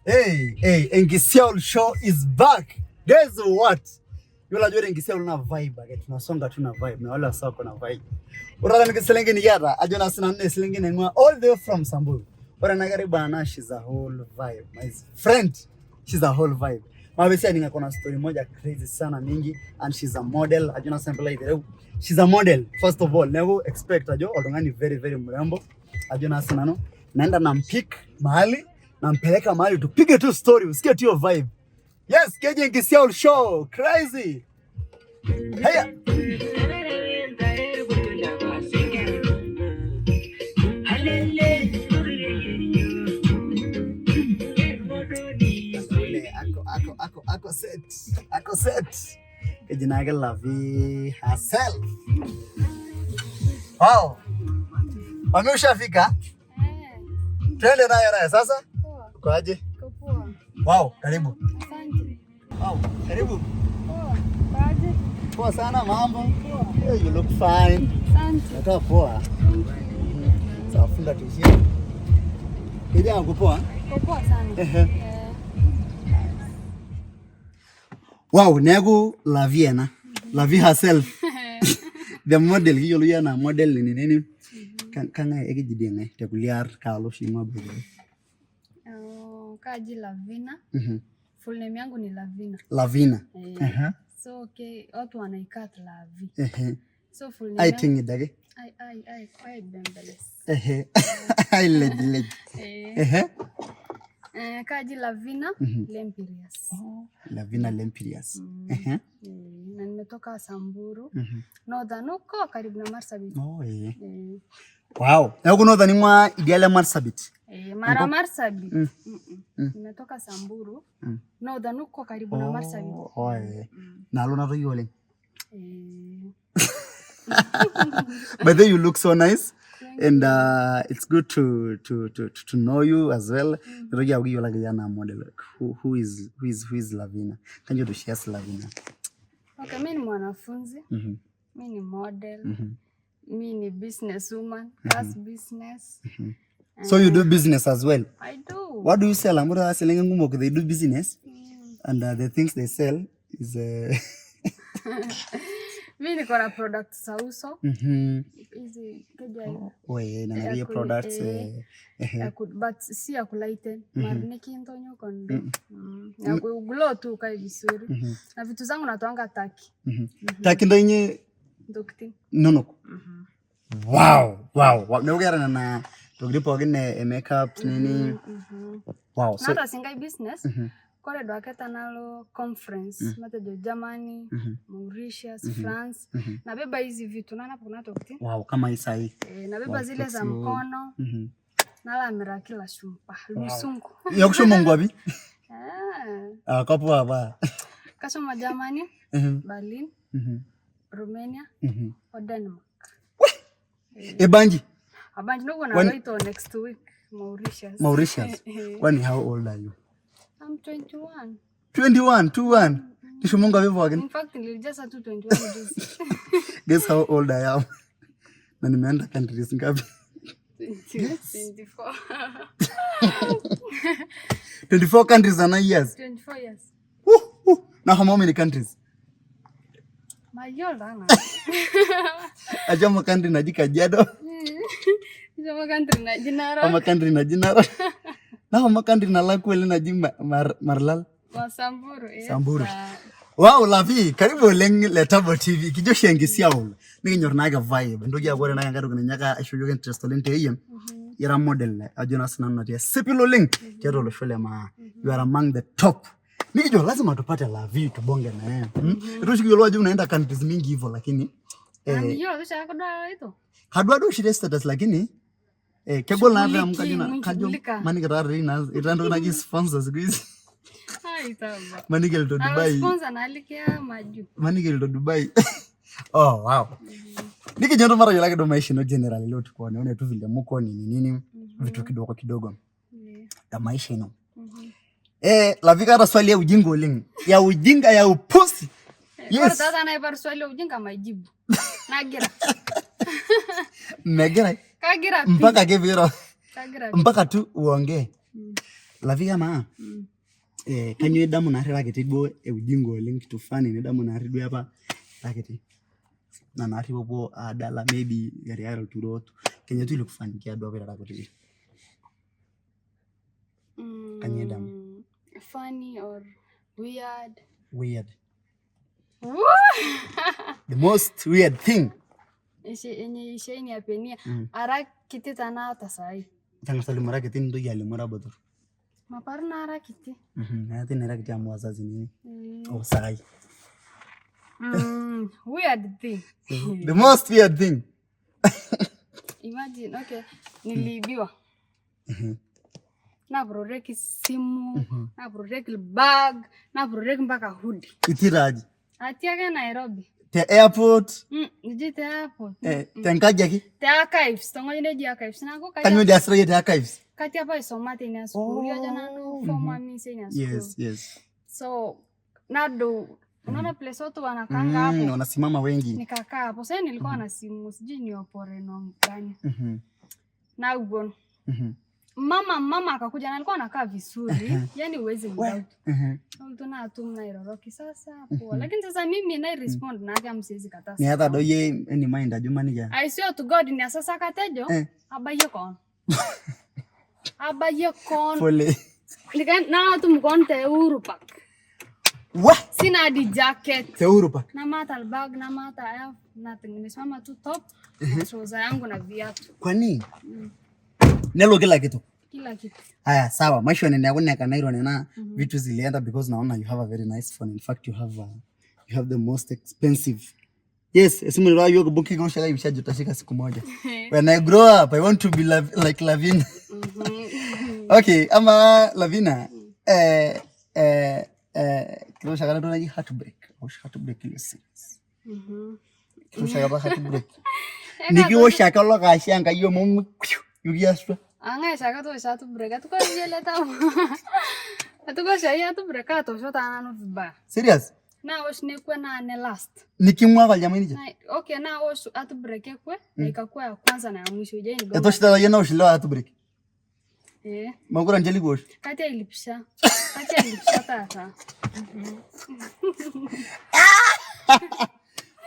Hey, hey, Enkisiaul show is back. Guess what? Yule ajua Enkisiaul na vibe ake tunasonga tu na vibe na wale wasako na vibe. Ore taa selenkei nikiata ajo naa sinanu eselenkei naing'ua all the way from Samburu. Ore ena kerai bana, she's a whole vibe. My friend, she's a whole vibe. Mabesi aninga kona story moja crazy sana mingi and she's a model. Ajo naa sinanu aitereu. She's a model first of all. Neeku expect ajo oltung'ani very very mrembo. Ajo naa sinanu naenda nampick mahali, nampeleka mahali tupige tu story, usikie tu hiyo vibe. Yes, keji Enkisiaul show crazy. Haya. Ako ako ako ako set. Ako set. Keji naake Lavi herself. Wow. Mami ushafika? Eh, Twende nayo nayo sasa. poa. Uko aje? Uko poa. Wow, karibu. Asante. Wow, karibu. Poa. Kwaje? Poa sana mambo. Poa. Hey, you look fine. Asante. Natoa poa. Sawa, funga tuishie. Kijana uko poa? Uko poa sana. Ehe. Eh, Wow, neeku Lavi ena. Lavi herself. The model kiyiolo iyie anaa model nini nini. Kang'ae ekiji dii ng'ae te kulie ar kaalo oshi ing'ua by the way? Oh, kaji Lavina. Full name yangu ni Lavina. Lavina. Eh, Aha. so okay, watu wanaikat Lavi. Ehe. So full name yangu Aiting'id ake. ai ai ai ai bembeles. Ehe. Ailejilej. Eh, Ehe. eh, kaji Lavina Lempirias. Lavina Lempirias. Ehe. Eh, na nimetoka Samburu. Northern huko karibu na Marsabit. Oh, eh. Eh, Wow. Neeku Northern ing'ua idialo e Marsabit. Eh, mara Marsabit. Nimetoka Samburu. Northern huko karibu na Marsabit. Oh, oh, eh. Nalo natoki oleng. Eh, By the way, you look so nice. Thank And it's good to know you as well. Nitoki aaku iyiolo akeyie anaa model. Who is Lavina? Kanjo to share Lavina. Okay, mi ni mwanafunzi, mi ni model, mi ni business woman, class business. So you do business as well. I do. What do you sell? Amu ore selenken kumok they do business and the things they sell is Mi niko na products za uso hizi keja Oh, eh, nena ya akeyie products ehe. ya but si ya kulighten mm nikintonyo kondo ya kuglow tu ukae vizuri na vitu zangu natoanga Taki. Taki ntoinye ntokitin. Inonok. Wow. Neeku keeta nena tokitin pookin e makeup nini. Wow. So Naata sii nkae business kore duake tenalo conference matejo Germany, Mauritius, France, nabeba hizi vitu nanap kuna tokitin. Wow, kama hii sahi. Eh, nabeba zile za mkono nalo amiraki ilashumpa ilmusungu. Yakushomo nkuapi? Ah, Ah, kapuo apa? kashomo Germany, Berlin, Romania o Denmark. Ebanji Abanji nokuo naloito next week Mauritius. Mauritius. Kwani how old are you? I'm 21. 21, 21. Kishomo nkuapi pookin? In fact, nilijaza tu 21 juzi. Guess how old I am? Na nimeenda countries ngapi? 24. 24 countries and 9 years. 24 years. Woo, woo. Now how many countries? Mayiolo taa nanu. Ashomo country naji Kajiado, Ishomo country naji Narok. ama country naji Narok. Nashomo country nalakua oleng naji Marlal. O Samburu. Yes, Samburu. Wow, Lavi, karibu oleng le Tabo TV. Kijo oshi Enkisiaul. Nikinyor naake vibe. Ntoki aaku ore naake enkae toki nainyiaka aisho yiok interest oleng teeyie. Ira model ajo naa sinanu natii esipil oleng tiatua olosho le maa. You are among the top. Nikijo lazima tupate Lavi tubonge na yeye. Itu oshi kiyiolou ajo unaenda countries mingi hivyo lakini Ah, miyiolo taa oshiake duo aloito. kadua duo oshi te status lakini eh, kegol naa amu kajo Shughuliki, kajo shughulika. maniki taa ina itaa entoki naji sponsor siku hizi. Ai, taba. Maniki elito Nalo Dubai. sponsor nalikia maju. Maniki elito Dubai. Oh, wow. Nikijo tu matayiolo ake duo maisha ino generally leo tukuone one tu vile muko nini nini vitu kidogo kidogo ya maisha ino. Eh, Lavi kaata swali ya ujinga oleng. Ya ujinga ya upusi. Ore Yes. taata naipar swali ujinga majibu. Nagira. Megira Kagira pi. mpaka ake piiro Kagira pi. mpaka tu uongee. Lavi kama kanyoo idamu naarri ira kiti duo eujinga oleng kitu funny nidamu naarri duo apa ira kiti na naarri ipuopuo aadala maybe katika olturot kenye tu ilikufanyikia duo apa irara kutitik. Kanyoo idamu? Funny or weird? Weird. The most weird thing. Yenye ishainihappenia ara kiti tanaa sahi. Tang'asa alimu ira kiti nintoki alimu ira botor. Maparo nara kiti. Meeta ina ira kiti amu wazazi nini oh saai. Weird thing. The most weird thing. Imagine, okay, niliibiwa. Napuroreki simu, napuroreki bag, napuroreki mpaka hoodie. Itii taa aji? Atii ake Nairobi. Te airport? Eji te airport. Tenkaji ake? Te archives, teng'oji neji archives. Neeku katii Kanyoo dii iasita iyie te archives? Katii apa aisoma teina sukuul. Ajo nanu former miss ina sukuul. So nadou, unaona place watu wanakaanga hapo. Wanasimama wengi. Nikakaa hapo. Sasa nilikuwa na simu, sijui ni Oppo Reno gani. Na ubon. Mama akakuja na alikuwa anakaa vizuri. Yaani huwezi mdoubt. Tuna atum nairoroki sasa poa. Lakini sasa mimi na respond na ake siwezi kataa. Miata doi iyie any mind ajo imaniki aa. I swear to God ni sasa katejo abayie koon. Abayie koon. Pole. Natum koon te Uhuru Park. Wah! Sina hadi jacket. Te Uhuru Park. Namata bag, namata I have nothing. Nimesimama tu top na trouser yangu na viatu. Kwani? Nelo kila kitu. Kila kitu. Haya, sawa. Maisha nenda yako neka nena vitu zilienda because naona you have a very nice phone. In fact, you have the most expensive. Yes, esimu nilo hiyo booking kwa shaka imeshajitashika siku moja. When I grow up, I want to be like Lavina. Okay, ama Lavina. Kilo shaka ndo naji heartbreak. Osh heartbreak ile serious. Kilo shaka heartbreak. Nikiwosh ake olokaashi Enkai omom yukiaswa. Ang'ae oshiake toosho heartbreak? Atuko iyie ele tau. Atuko oshi heartbreak atoosho taa nanu vibaya. Serious? Naosh nekwe naa ne last. Nikimwa oljamaa nije? Na, okay, naosh heartbreak ekwe na ikakuwa ya kwanza na ya mwisho ijai nigonga. Etoosho taata iyie naosh ilewa heartbreak? Eh. Mekure ninche likuosh? Katii ailipisha. Katii ailipisha taata.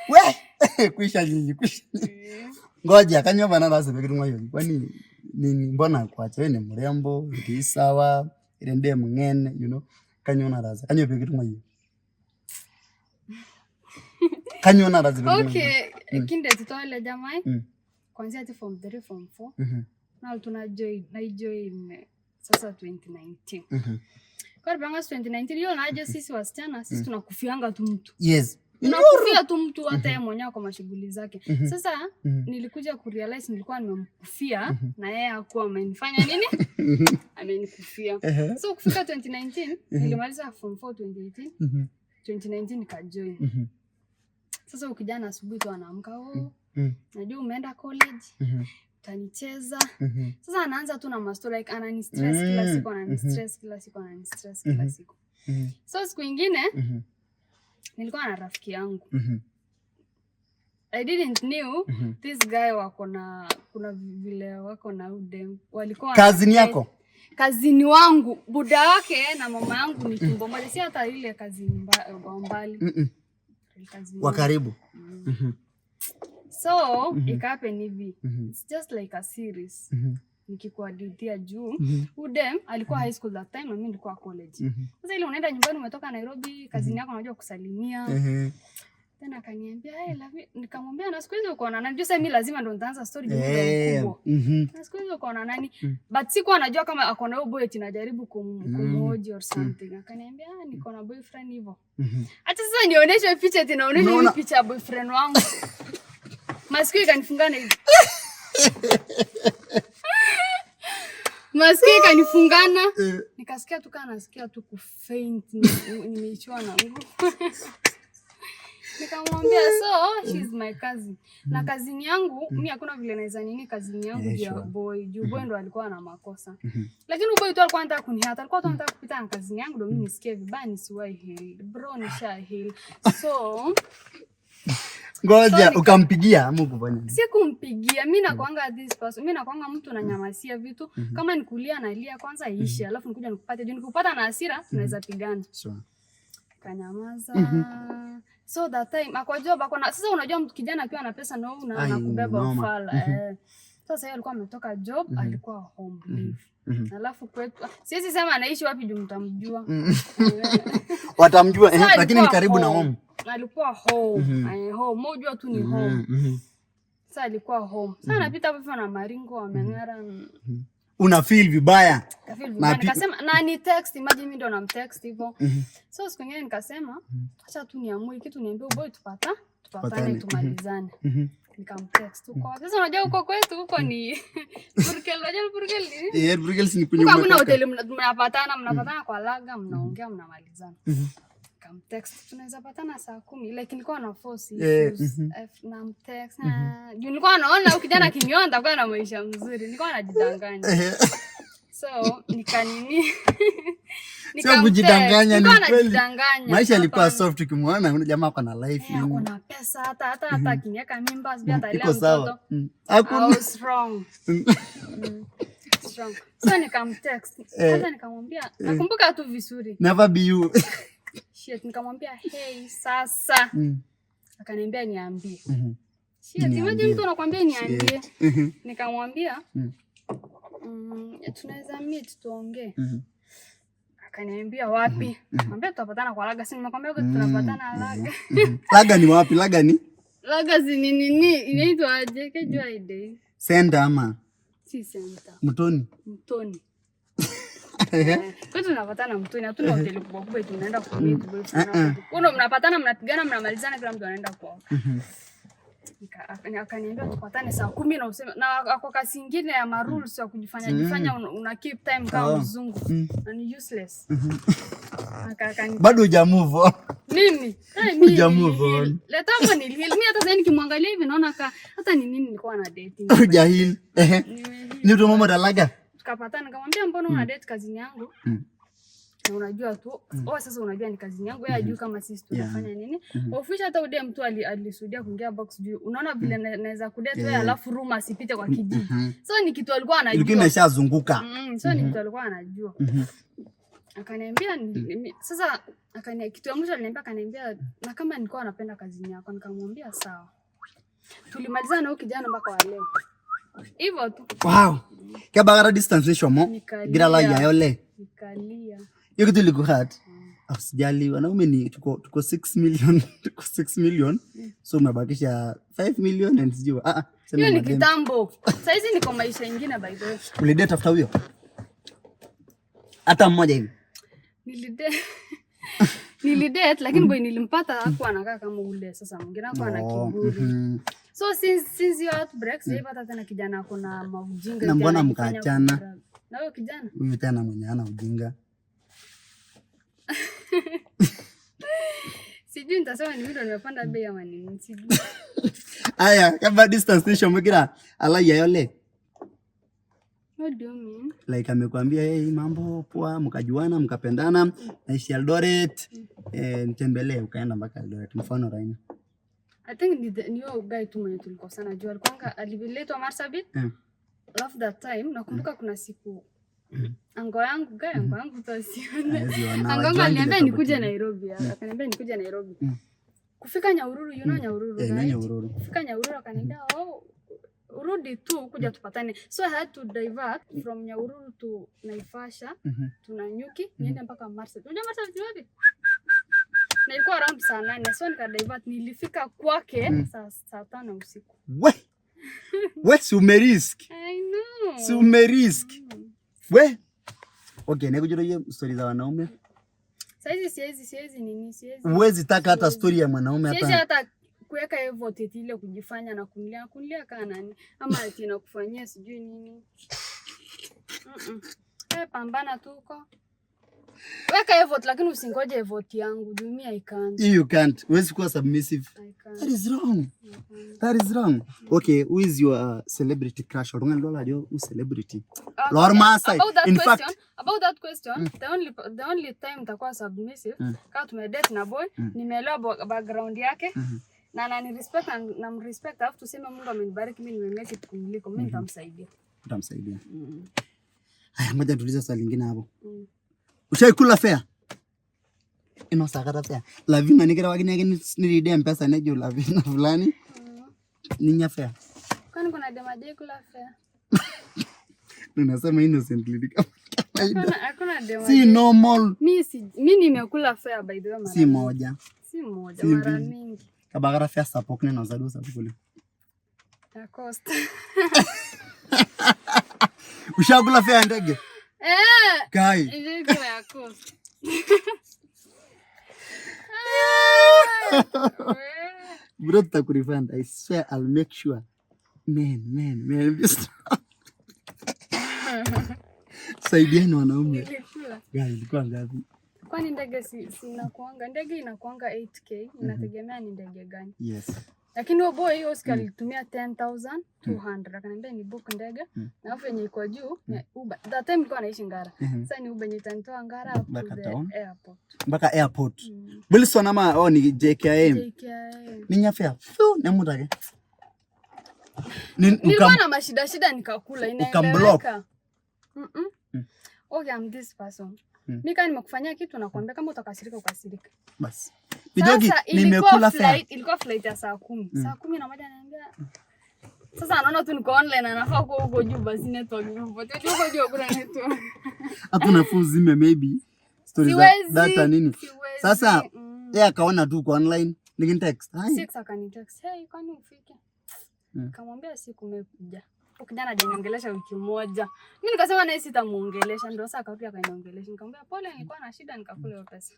We! Kwisha nyinyi, kwisha. Ngoja, kanyoo apa nataase pee kitung'uayioki? Kwani nini mbona kuacha? Wewe ni mrembo, utii sawa, ira endem ng'en. Kanyoo nataase? Kanyoo pee kitung'uayioki? Kanyoo nataase pee kitung'uayioki? Okay, kindetito ele jamai kuanzia ati form 3, form 4. Nalotu najoin, naijoin sasa 2019. Kore pang'as 2019, hiyo najo sisi wasichana, sisi tunakufianga tu mtu. Tunakufia tu mtu hata yeye mwenyewe kwa mashughuli zake. Sasa nilikuja kurealize nilikuwa nimemkufia na yeye hakuwa amenifanya nini? Amenikufia. So kufika 2019, nilimaliza form 4 2018. 2019 nikajoin. Sasa ukijana asubuhi tu anaamka, oh, najua umeenda college, utanicheza. Sasa anaanza tu na mastori like anani stress kila siku, anani stress kila siku, anani stress kila siku. So siku ingine nilikuwa na rafiki yangu. I didn't knew this guy wako na kuna vile wako na udem. Walikuwa Kazini yako? Kazini wangu, buda wake na mama yangu ni tumbo moja, si hata ile kazini mbali. Kazini Wa karibu. So, ikahappen hivi. It's just like a series. Nikikuhadithia juu, udem alikuwa high school that time na mimi nilikuwa college. Sasa ile unaenda nyumbani umetoka Nairobi, kazini yako unajua kusalimia. Tena akaniambia, "Hey, love." Nikamwambia, na siku hizi uko na nani? Juu sasa mimi lazima ndo nitaanza story juu mkubwa. Na siku hizi uko na nani? But sikuwa najua kama ako na huyo boy eti najaribu kumhoji or something. Akaniambia, ah, niko na boyfriend hivyo. Acha sasa nionyeshe picha eti naonyesha hii Unaona? Picha ya boyfriend wangu. Masikio ikanifungana hivi. Masikio ikanifungana. Nikasikia tu kana nasikia tu kufaint, nimeishiwa na nguvu. Nikamwambia so she's my cousin. Na cousin yangu mimi hakuna vile naweza nini cousin yangu juu ya boy, juu boy ndo alikuwa na makosa. Lakini boy tu alikuwa anataka kunihata, alikuwa tu anataka kupita na cousin yangu ndo mimi nisikie vibaya nisiwahi heal. Bro nisha heal. So Ngoja, ukampigia ama ukufanya nini? Sikumpigia. Mi nakwanga this person. Mi nakwanga mtu nanyamasia vitu. Kama nikulia nalia kwanza iishe, alafu nikuja nikupate. Juu nikupata na hasira tunaweza pigana. Kanyamaza. So that time ako job, ako na, sasa unajua mtu kijana akiwa na pesa na una Ai, anakubeba noma. Ufala. Eh. Sasa yeye alikuwa ametoka job, alikuwa home leave. Alafu kwetu, siwezi sema anaishi wapi juu mtamjua. Watamjua, Sasa lakini ni alikuwa karibu na home. home. Alikuwa home. Eh, home. Unajua tu ni home. Sasa alikuwa home. Sasa anapita hapo hivyo na maringo ameng'ara. Una feel vibaya. Kafeel vibaya. Nikasema na ni text, imagine mimi ndo namtext hivyo. So siku nyingine nikasema acha tu niamue kitu, niambie boy tupatane Tupatane. tumalizane. Nikamtext, uko wapi? Sasa unajua huko kwetu huko ni Burkel, unajua Burkel ni? Eh, Burkel si ni kwenye Huko hakuna umetoka. hoteli, mnapatana kwa laga, mnaongea, mnamalizana. Nikamtext, tunaweza patana saa 10, like nilikuwa na force issues. Namtext, juu nilikuwa naona huyu kijana akiniona nitakuwa na maisha mzuri, nilikuwa najidanganya. So nikanini, Sio kujidanganya, ni nilikuwa kweli. najidanganya. Maisha ilikuwa Hapana. soft, ukimwona huyu jamaa ako na life. Eh, ako na pesa, hata akiniweka mimba sijui atalea Iko sawa. mtoto. I Hakuna. was wrong. Strong. So nikamtext. Kwanza nikamwambia, nakumbuka tu vizuri. Never be you. Shit, nikamwambia hey, sasa. Akaniambia niambie. Shit, Niambie. imagine mtu anakuambia niambie. Nikamwambia tunaweza meet tuongee. Akaniambia wapi? Nikamwambia tutapatana kwa Laga. Si nimekwambia tunapatana Laga. Laga ni wapi? Laga ni Laga si ni nini? Inaitwa aje? Kejua ide. Center ama Si center. Mtoni? Mtoni. Eh, kwetu tunapatana Mtoni, hatuna hoteli kubwa kubwa eti unaenda kumeet boyfriend. Uno mnapatana, mnapigana, mnamalizana, kila mtu anaenda kwao. Akaniambia tupatane saa 10 na useme na ako kasi ingine ya ma rules ya kujifanya jifanya una keep time kama mzungu. Na ni useless. Bado huja move on. Mimi, eh, mimi Huja move niliheal. on. Leta hapo niliheal. Mimi hata sasa nikimwangalia hivi naona ka hata ni nini nilikuwa na date. Huja heal. Ehe. Nimeheal. Ni tu mama dalaga. Tukapatana, nikamwambia mbona una date kazini yangu? Na unajua tu, oh, sasa unajua ni kazini yangu, yeye hajui kama sisi tunafanya nini. Official hata ude mtu alisudia kuingia box juu. Unaona vile naweza kudate wewe alafu rumor asipite kwa kijiji. So ni kitu alikuwa Ilikuwa anajua. imeshazunguka. So ni kitu alikuwa anajua. Akaniambia sasa kitu ya mwisho aliniambia, akaniambia na kama nilikuwa napenda kazini yako, nikamwambia sawa. Tulimalizana na huyo kijana mpaka wa leo. Hivyo tu. Wow. Kebagara distance nishomo. Nikalia. Gira la yayole. Nikalia. Hiyo kitu ilikuwa hard. Usijali, wanaume ni tuko 6 million, tuko 6 million. So umebakisha 5 million and sijui. Ah ah, sema Hiyo ni madem. kitambo. Saizi niko maisha ingine, by the way. Ulidate after huyo? Hata mmoja hivi. Nilidate lakini boy nilimpata hakuwa anakaa kama ule sasa mwingine, hakuwa na Oh, kiburi. So since hiyo outbreak sijaipata tena kijana ako na maujinga Na eti mbona anajifanya mkaachana? kubrag. Na huyo kijana? Huyu tena mwenye ana ujinga. Sijui nitasema ni mimi ndo nimepanda bei ama nini, sijui. Aya, kama distance nishomo ala yayole. What do you mean? Like amekwambia hey, mambo poa, mkajuana mkapendana, naishi Eldoret, nitembelee, ukaenda mpaka Eldoret. Mfano Raina. I think ni huyo guy tu mwenye tulikosana juu alikuwanga aliletwa Marsabit. Alafu that time nakumbuka kuna siku ango yangu guy, ango yangu tu asione. Haezi ona, Ango yangu wajuangi aliniambia ile nikuje tofauti. Nairobi. Akaniambia nikuje Nairobi. Kufika Nyahururu, you know Nyahururu, Eh, right? Nyahururu. Kufika Nyahururu akaniambia oh, urudi tu kuja tupatane. So I had to divert from Nyahururu to Naivasha, to Nanyuki, niende mpaka Marsabit. Unajua Marsabit ni wapi? Na ilikuwa around saa 8, so nika divert, nilifika kwake saa 5 usiku. We. We, si umerisk. I know. Si umerisk. We. Okay, nekujua hiyo story za wanaume. Saizi siwezi nini, siwezi. Huwezi taka hata Siwezi. story ya mwanaume Siwezi hata. hata kuweka effort eti ile kujifanya na kunlia kaa nani ama eti nakufanyia sijui nini. Eh, pambana tu huko. Weka effort lakini usingoje effort yangu. Juu mimi I can't. You can't. Huwezi kuwa submissive. I can't. That is wrong. I can't. That is wrong. Okay, who is your celebrity crush? Oltung'ani lol ajo who celebrity? Okay, Lormaasai. About that In question, fact, about that question, the only time nitakuwa submissive kama tumedate na boy, nimeelewa background yake. Na anani respect na namrespect, alafu tuseme Mungu amenibariki mimi nimemake it kumliko, mimi nitamsaidia. Utamsaidia. Haya, ngoja tuulize swali lingine hapo. Mm. Ushaikula fare? Inosakata fare. Lavina nikirawakini ake niride mpesa nejo Lavina fulani ninya fare. Kwani kuna dem hajai kula fare? Unasema innocently ni kama kawaida. Hakuna dem Si normal. Mi nimekula fare, by the way, mara Si mingi. Moja. Si moja, Si mara mbili. mingi. Kabakara fare sapuk ninosa duo sapuk oleng. Ya cost. Ushakula fare ya ndege? Eh, Kai. ilikuwa ya cost. Ah, Bro, tutakurefund. I swear I'll make sure. Man, man, man. Saidiani wanaume. Nilikula. Guys, ilikuwa ngapi? Kwani ndege si inakuanga, ndege inakuanga 8K, inategemea ni ndege gani. Lakini huyo boy hiyo siku alitumia 10,200, akaniambia ni book ndege na alafu yenye iko juu ni Uber. That time nilikuwa naishi Ngara. Sasa ni Uber yenye itanitoa Ngara up to Mpaka the town. airport. Mpaka airport. Mm. Wilson ama oh, ni JKIA. JKIA. Ninya fare. Fu, nemutake. Ni Nilikuwa ukam na mashida shida nikakula, Ukamblock. inaeleweka. Mm. Okay, I'm this person. Mi kama nimekufanyia kitu nakwambia, kama utakasirika ukasirika. Bas. Nijoki Sasa ilikuwa nimekula fare. flight, ilikuwa flight ya saa 10. Saa 11 ananiambia sasa anaona tu niko online, anafaa kuwa huko juu, basi network imepotea. Unajua huko juu hakuna network. Hata nafuu uzime maybe stories za Siwezi. data nini. Siwezi. Sasa yeye akaona tu uko online, nikintext. Hi. 6 akanitext, "Hey, kwani ufike?" Nikamwambia siku umekuja. Huyu kijana hajaniongelesha wiki moja. Mimi nikasema naye sitamuongelesha, ndio sasa akarudi akaniongelesha. Nikamwambia pole, nilikuwa na shida nikakula hiyo pesa.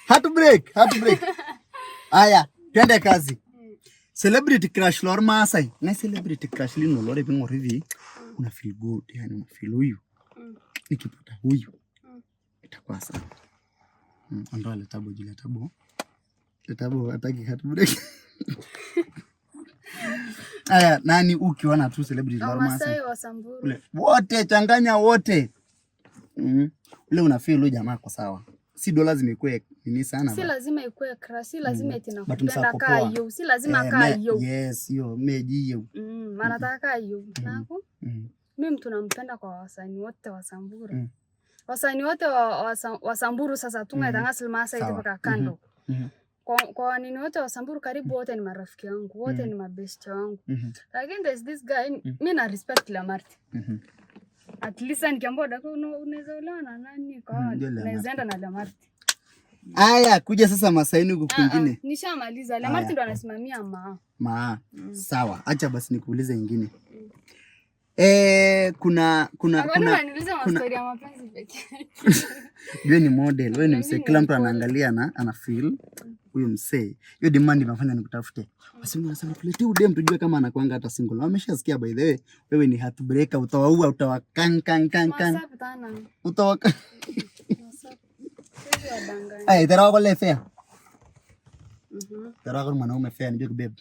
Heartbreak, heartbreak. Aya, twende kazi. Celebrity crush lormaasai. Ngai celebrity crush lino lore ping'or hivi una feel good, yani una feel huyu. Nikipata huyu itakuwa sawa. Ondoa letabo juu letabo. Letabo hataki heartbreak. Aya, nani ukiona tu celebrity lormaasai? Wamasai wa Samburu. Ule wote changanya wote. Ule una feel huyu jamaa kwa sawa. Si dola zimekuwa nini sana. Si lazima ikuwe crush, si lazima eti But nakupenda msako kaa poa. hiyo, si lazima Eh, kaa hiyo. Yes, hiyo meji hiyo. Maana hiyo. Naku mimi mtu nampenda kwa wasanii wote wa Samburu. Wasanii wote wa Samburu sasa tunga mm. Maasai mpaka kando. Kwa nini wote wa Samburu karibu wote ni marafiki wangu, wote ni mabest wangu. Lakini there's this guy, mi na respect Lamarti. At least nikiambiwa dako unaweza olewa na nani kwa Ndio Lamarti. naweza enda na Lamarti. Aya, kuja sasa Masaini huku Ah, ah, kwingine. nishamaliza. Lamarti Aya. ndo anasimamia maa. Maa. Sawa, acha basi nikuulize ingine. Eh, kuna kuna Kwani kuna unaniuliza mastori ya mapenzi peke yake? Wewe ni model, wewe ni Na msee, mimi kila ni mtu mpole. anaangalia na ana feel huyu msee. Hiyo demand imefanya nikutafute. Basi mimi nasema tuletee udem tujue kama anakuanga hata single. Na wameshasikia by the way, wewe ni heartbreaker, utawaua, utawakan kan kan kan. WhatsApp tana. Utawaka. WhatsApp. Siwezi wadanganya. Ay, tarawa kwa le fare. Mhm. Tarawa kwa mwanaume fare ndio babe.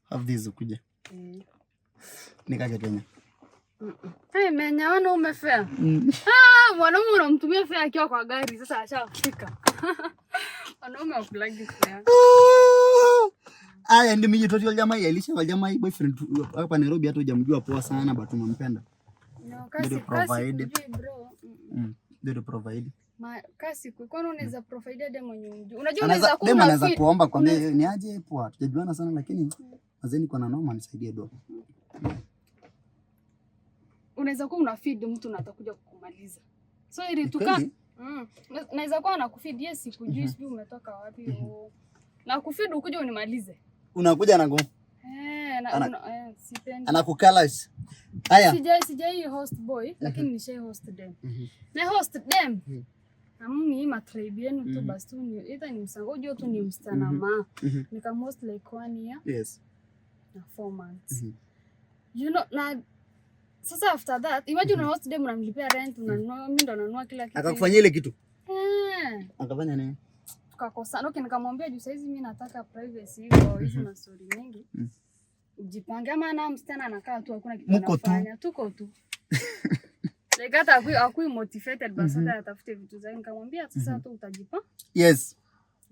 Have this ukuja. Nikake Kenya. Hey, menya wanaume fare. Ah, mwanaume unamtumia fare akiwa kwa gari, sasa ashafika. Wanaume wakulagi fare. Aya, ndio mimi toti jamaa Elisha wal jamaa boyfriend hapa Nairobi hata hujamjua poa sana but unampenda. No, kasi Ndio kasi provide. kujui bro. Ndio provide. Ma, kasi kwani unaweza provide dem mwenye umjui? Unajua Anaweza unaweza kuwa dem anaweza kuomba kwambia ni aje poa, tujajuana sana lakini mazeni niko na noma nisaidie do. Unaweza kuwa una feed mtu na atakuja kukumaliza. So ili Ni tuka kweli? Naweza kuwa nakufeed, yes, sikujui, sijui umetoka wapi. Oh. Na kufeed ukuje unimalize. Unakuja na nguvu. Eh, na sipendi. Anakukalash. Haya. Sijai host boy lakini nishai host dem. Na host dem. Amni hii matribe yenu tu basi tu ni either ni msango unajua tu ni msichana ma. Nikamhost like one year na 4 months. You know, na sasa after that imagine una host dem, unamlipia rent, unanunua, mimi ndo nanunua kila kitu. Akakufanyia ile kitu. Eh, Akafanya nini? Tukakosana. Okay, nikamwambia juu saizi mimi nataka privacy hivyo hizo mastori mengi. Ujipange ama na msichana anakaa tu hakuna kitu Mko tu. anafanya. Tuko tu. Like hata akui motivated basi hata atafute vitu zake. Nikamwambia sasa tu utajipa.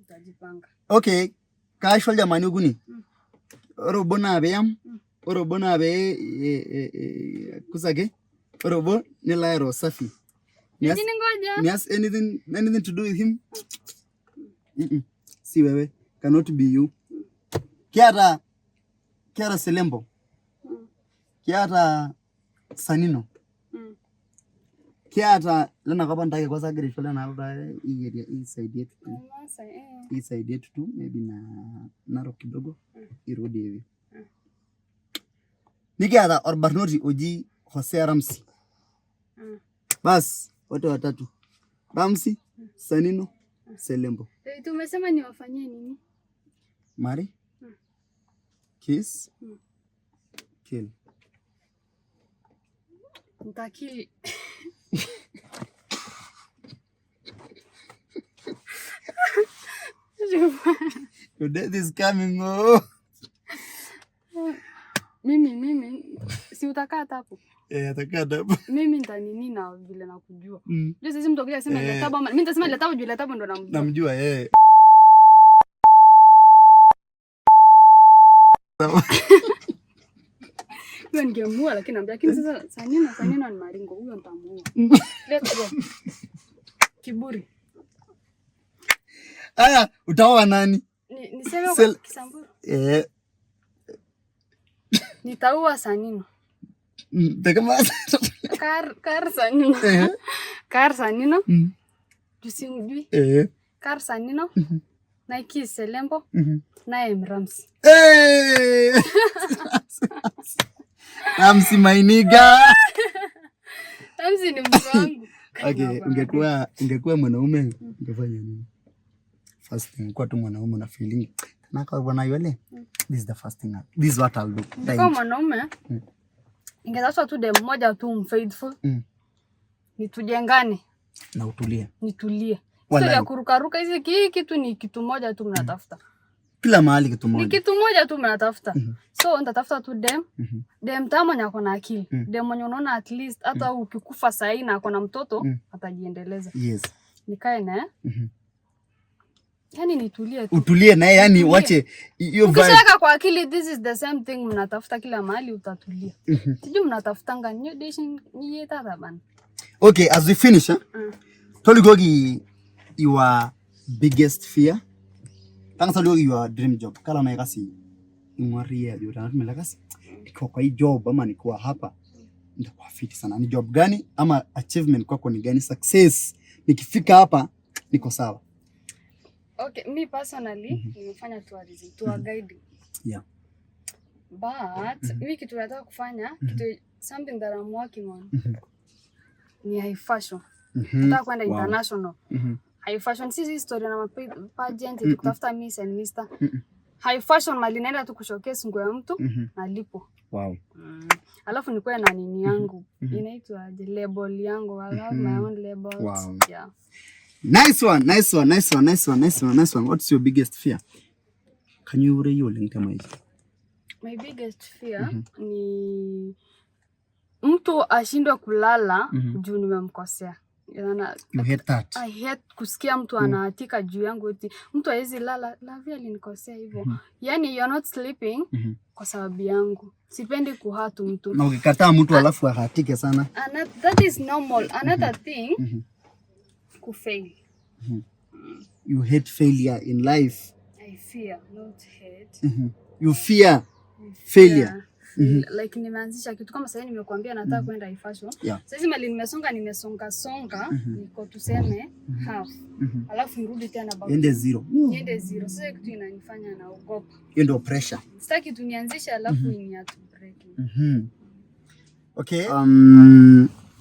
Utajipanga. Okay, kaisho jamani okuni. Ore obo naa piyam, ore obo naa pee kusake, ore obo nilo airo safi. Lakini ngoja. Nias anything to do with him? Si wewe, cannot be you. Kiata Selembo. Kiata Sanino. Kiata lena kapa ntake kwanza agira aisho lena alo hii area hii side yetu tu. Hii side yetu tu maybe na Narok kidogo irudi hivi. Nikiata orbarnoti oji Hosea Ramsey. Bas wote watatu. Ramsey, Sanino, Selembo. Tumesema niwafanyie nini? Marry, kiss, kill. Nitakili. Your death is coming, oh. Mimi si utakaa hapo. Atakaa hapo. Mimi nitanini na vile nakujua. Ndio sisi mtu akija sema Letabo ama mimi nitasema Letabo juu Letabo ndo namjua. Namjua eh. Huyo ningemuua lakini naambia lakini sasa Sanino ni maringo huyo nitamuua. Let's go. Kiburi. Aya, utaoa nani? Niseme kwa Kisamburu. Nitaua Sanino. Kar Sanino. Kar Sanino. Tusimjui. Kar Sanino. Na kiss Selembo. Na M Ramsey. Hey! Ramsey my nigga. Ramsey ni mtu wangu. Okay, ungekuwa mwanaume ungefanya nini? First thing, kwa tu mwanaume na feeling. Tena kwa bwana yule. This is the first thing. This is what I'll do. Kwa mwanaume, ingetafuta tu dem mmoja tu faithful. Nitujengane. Na utulie. Nitulie. Sio ya kurukaruka hizi kitu ni kitu moja tu mnatafuta. Kila mahali kitu moja. Ni kitu moja tu mnatafuta. So nitatafuta tu dem. Dem tamu mwenye ako na akili. Dem mwenye unaona at least hata ukikufa sahi na ako na mtoto atajiendeleza. Yes. Nikae naye. Yani nitulie tu. Utulie naye yani wache hiyo vibe. Ukishaweka kwa akili this is the same thing mnatafuta kila mahali utatulia. Sijui mnatafutanga new dish ni tata bana. Okay, as we finish, Toligogi your biggest fear. Tanga Toligogi your dream job. Kala na kasi ingwaria juu tena tumelakasi. Niko kwa hii job ama niko hapa nitakuwa fiti sana. Ni job gani ama achievement kwako ni gani? Success. Nikifika hapa niko sawa. Okay, me personally nimefanya tourism, tour guiding. Yeah. But mi kitu nataka kufanya, kitu something that I'm working on. Ni high fashion. Nataka kwenda international. High fashion si history na pageant kutafuta Miss and Mister. High fashion mali naenda tu kushowcase nguo ya mtu na lipo. Wow. Alafu nikuwe na nini yangu. Inaitwa the label yangu. I have my own labels. Wow. Yeah. Nice one, nice one, nice one, nice one, nice one, nice one. What's your biggest fear? Can you read your link to my? My biggest fear ni mtu ashindwe kulala juu nimemkosea. You hate that. I hate kusikia mtu anahatika juu yangu eti mtu hawezi lala, Lavi alinikosea hivyo. Yani you're not sleeping kwa sababu yangu. Sipendi kuhatu mtu. Na ukikataa mtu alafu ahatike sana. That is normal. Another thing, kufail. You hate failure in life. I fear, not hate. You fear failure. Like nimeanzisha kitu kama sasa nimekuambia nataka kwenda high fashion. Yeah. Sasa mali nimesonga songa niko tuseme half. Alafu nirudi tena back. Niende zero. Niende zero. Sasa kitu inanifanya naogopa. Hiyo ndio pressure. Sitaki tu nianzishe alafu ni break. Okay.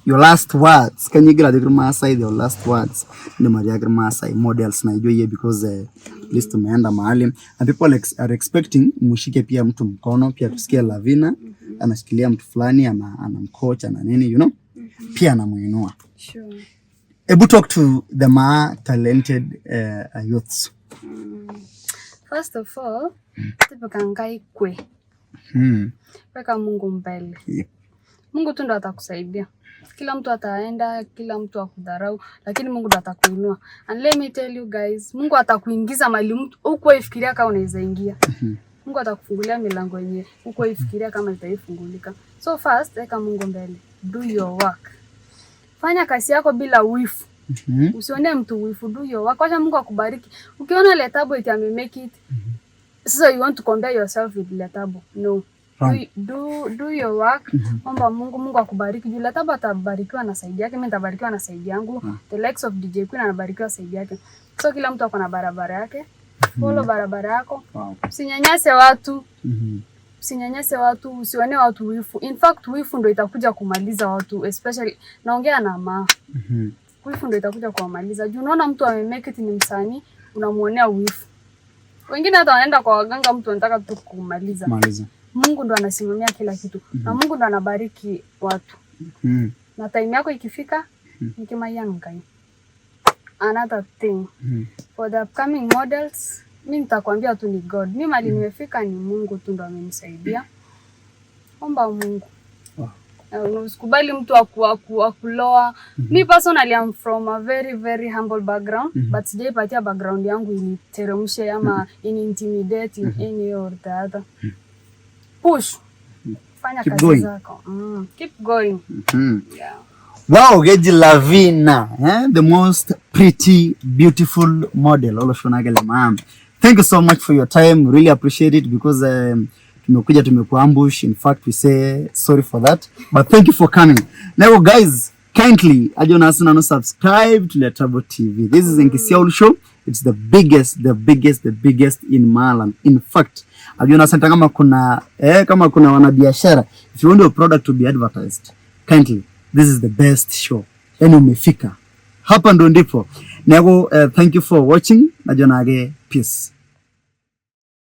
Your last words. Can you get the Maasai your last words? Ni Maria Maasai models na ijue because at least tumeenda mahali and people are expecting mushike pia mtu mkono pia tusikie Lavina anashikilia mtu fulani anamcoach ana nini you know pia anamuinua. Sure. Ebu talk to the ma talented youths. First of all, tipika ngai kwe. Weka Mungu mbele. Yep. Mungu tu ndo atakusaidia. Kila mtu ataenda, kila mtu akudharau, lakini Mungu ndo atakuinua. And let me tell you guys, Mungu atakuingiza mahali mtu hukuifikiria kama unaweza ingia. Mungu atakufungulia milango yenye hukuifikiria kama itaifungulika. So first, weka Mungu mbele. Do your work. Fanya kazi yako bila wifu. Usione mtu wifu, do your work. Wacha Mungu akubariki. Ukiona Letabo eti ame make it, sasa you want to compare yourself with Letabo. No. Wrong. Do your work. Omba Mungu, Mungu akubariki. Juu Letabo atabarikiwa na side yake, mimi nitabarikiwa na side yangu. The likes of DJ Queen anabarikiwa side yake. So kila mtu ako na barabara yake. Follow barabara yako. Usinyanyase watu. Usinyanyase watu, usione watu wifu. In fact, wifu ndo itakuja kumaliza watu, especially naongea na ma. Wifu ndo itakuja kuwamaliza. Juu unaona mtu ame make it, ni msanii, unamuonea wifu. Wengine hata wanaenda kwa waganga, mtu anataka tu kumaliza. Maliza. Mungu ndo anasimamia kila kitu na Mungu ndo anabariki watu. Na time yako ikifika, nikimayangai. Another thing, for the upcoming models, mi nitakwambia tu ni God. Mi mahali nimefika ni Mungu tu ndo amenisaidia. Omba Mungu. Usikubali mtu akuloa. Mi personally I'm from a very very humble background, but sijaipatia background yangu initeremshe ama ini intimidate in any way or the other. Push. Fanya Keep kazi going. Zako. Keep going. Yeah. Wow, Geji Lavina, eh? The most pretty, beautiful model. Oloshonagele ma'am. Thank you so much for your time. Really appreciate it because tumekuja tumekuambush. In fact, we say sorry for that. But thank you for coming. Now guys, kindly ajo nanu subscribe to Letabo TV. This is Enkisiaul Show. It's the biggest, the biggest, the biggest in Malan. In fact, ajo nasema kama kuna wanabiashara, if you want your product to be advertised, kindly, this is the best show. Yani umefika. Hapa ndo ndipo. Nego, thank you for watching. Najonage, peace.